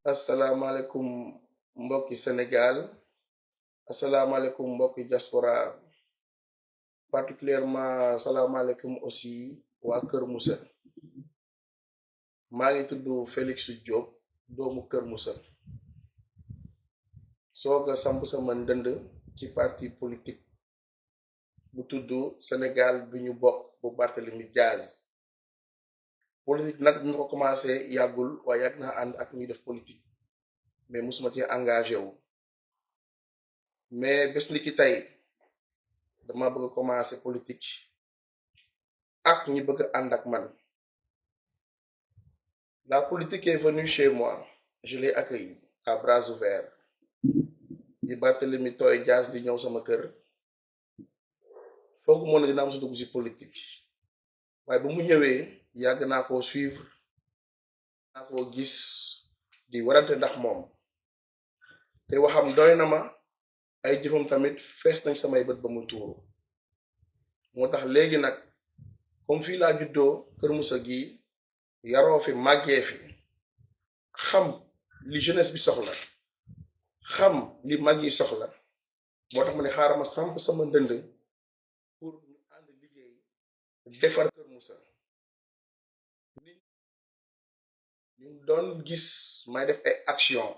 asalaamaaleykum mbokki Sénégal asalaamaaleykum mbokki diaspora particulièrement asalaamaaleykum aussi waa Kër Moussa maa ngi tudd Félix Diop doomu Kër Moussa sooga samp sama ndënd ci parti politique bu tudd Sénégal bi ñu bokk bu Barthélemy Diaz politique nag bi ñu ko commencé yàggul waaye yàgg naa ànd ak ñuy def politique mais musuma ci engagé wu mais bés ni ki tey dama bëgg a commencé politique ak ñi bëgg a ànd ak man. La politique est venue chez moi, je l'ai accueilli à bras ouverts bi Barthélemy Toye Dias di ñëw sama kër foog moo ne dina am sa dugg si politique waaye ba mu ñëwee yàgg naa koo suivre naa koo gis di warante ndax moom te waxam doy na ma ay jëfam tamit fees nañ samay bët ba mu tuuru moo tax léegi nag comme fii laa juddoo Kër Moussa gi yaroo fi màggee fi xam li jeunesse bi soxla xam li mag yi soxla moo tax ma ne xaaral ma samp sama ndënd pour ñu ànd liggéey defar Kër Moussa ñu doon gis may def ay action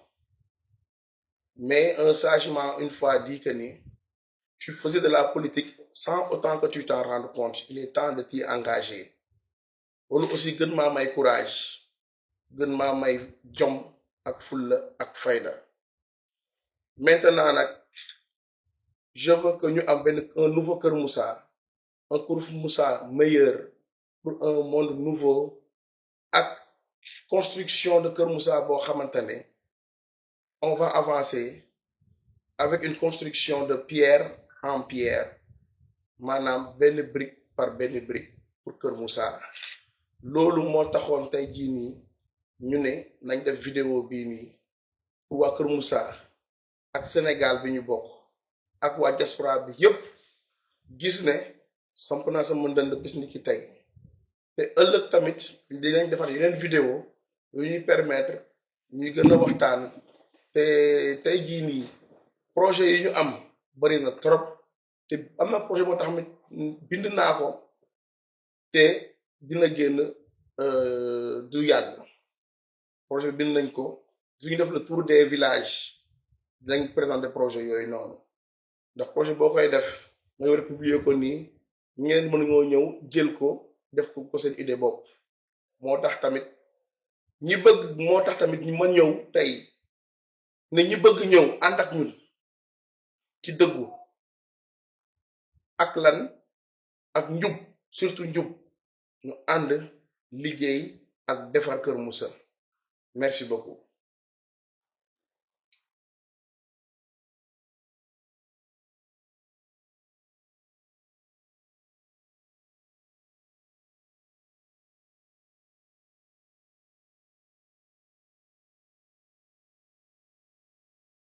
mais un sagement une fois dit que ni tu faisais de la politique sans autant que tu t'en rendes compte il est temps de t'y engager loolu aussi gën maa may courage gën maa may jom ak fulla ak fayda maintenant nag je veux que ñu am un nouveau Kër Moussa un Kër Moussa meilleur pour un monde nouveau ak construction de Kër Moussa boo xamante ne on va avancer avec une construction de pierre en pierre maanaam benn brique par benn brique pour Kër Moussa loolu moo taxoon tey jii nii ñu ne nañ def vidéo bii nii pour waa Kër Moussa ak Sénégal bi ñu bokk ak waa diaspora bi yépp gis ne samp naa sama ndënd bis ni ki tey te ëllëg tamit dinañ defar yeneen vidéo yu ñuy permettre ñuy gën a waxtaan te tey jii nii projet yi ñu am bari na trop te am na projet boo tax tamit bind naa ko te dina génn du yàgg projet bi bind nañ ko suñu def le tour des villages dinañ présenter projet yooyu noonu ndax projet boo koy def nga war a publier ko nii ñeneen mën ngoo ñëw jël ko def ko seen idée bopp moo tax tamit ñi ma ñëw tey ne ñi bëgg ñëw ànd ak ñun ci dëggu ak lan ak njub surtout njub ñu ànd liggéey ak defar Kër Moussa merci beaucoup